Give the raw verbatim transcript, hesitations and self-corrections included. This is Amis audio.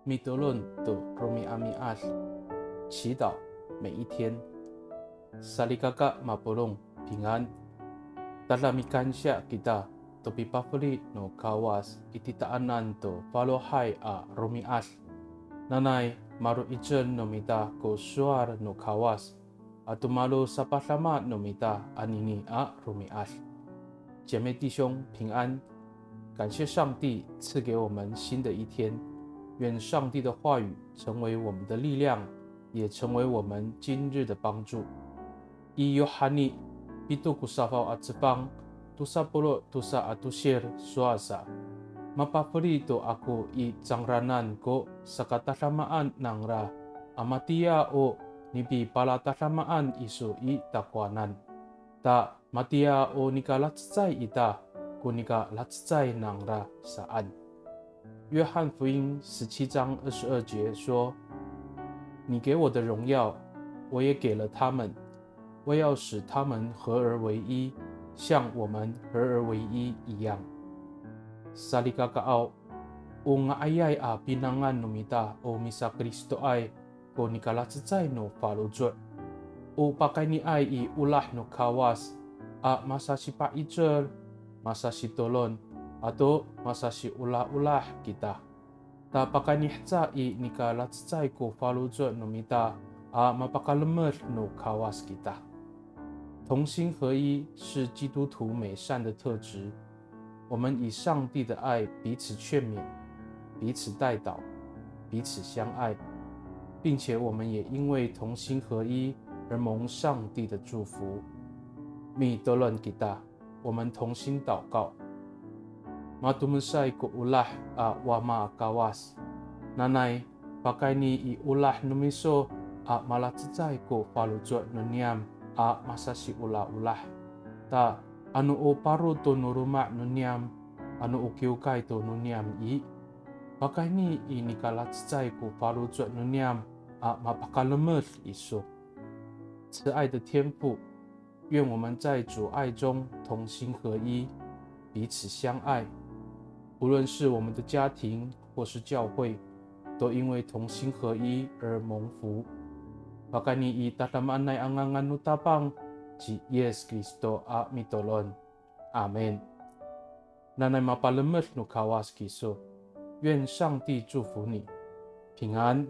mitolon to romi'ami'ad. 祈祷每一天。Salikaka mapolong, pingan. Tada mikansiya kita to pipafeli no Kawas i titaanan to falohay a romi'ad. Nanay malo'icel no mita ko sowal no Kawas, ato malosapadama no mita anini a romi'ad. 姐妹弟兄平安，感谢上帝赐给我们新的一天，愿上帝的话语成为我们的力量，也成为我们今日的帮助。I Yohani pito ko safaw a cefang, tosa polo' tosa a tosir sowal sa, mapafeli to ako i cangraanan ko sakatadamaan nangra a matiya o nipipalatadamaan iso i takowanan. Ta matiya o nikalacecay ita ko nikalacecay nangra saan. 约翰福音十七章二十二节说：“你给我的荣耀，我也给了他们，为要使他们合而为一，像我们合而为一一样。” Salikakaaw, o nga'ayay a pinangan no mita o misaKristoay ko nikalacecay no faloco'. O pakayniay i olah no Kawas a masasipa'icel, masasitolon, ato masasiolaolah kita. Ta pakayni haca i nikalacecay ko faloco' no mita a mapakalemed no Kawas kita. 同心合一是基督徒美善的特质。我们以上帝的爱彼此劝勉，彼此代祷，彼此相爱，并且我们也因为同心合一而蒙上帝的祝福。Mitolon kita, 我们同心祷告。Matomesay ko olah a Wama Kawas. Nanay pakayni i olah no miso a malacecay ko faloco' no niyam a masasiolaolah. Ta ano o paro to no loma' no niyam, ano o kiwkay to no niyam i, pakayni i nikalacecay ko faloco' no niyam a mapakalemed iso. 慈爱的天父，愿我们在主爱中同心合一，彼此相爱。无论是我们的家庭或是教会，都因为同心合一而蒙福。Pakayni i tadamaanay a ngangan no Tapang ci Yis Kristo a mitolon. Amin. Nanay mapalemed no Kawas kiso. 愿上帝祝福你，平安。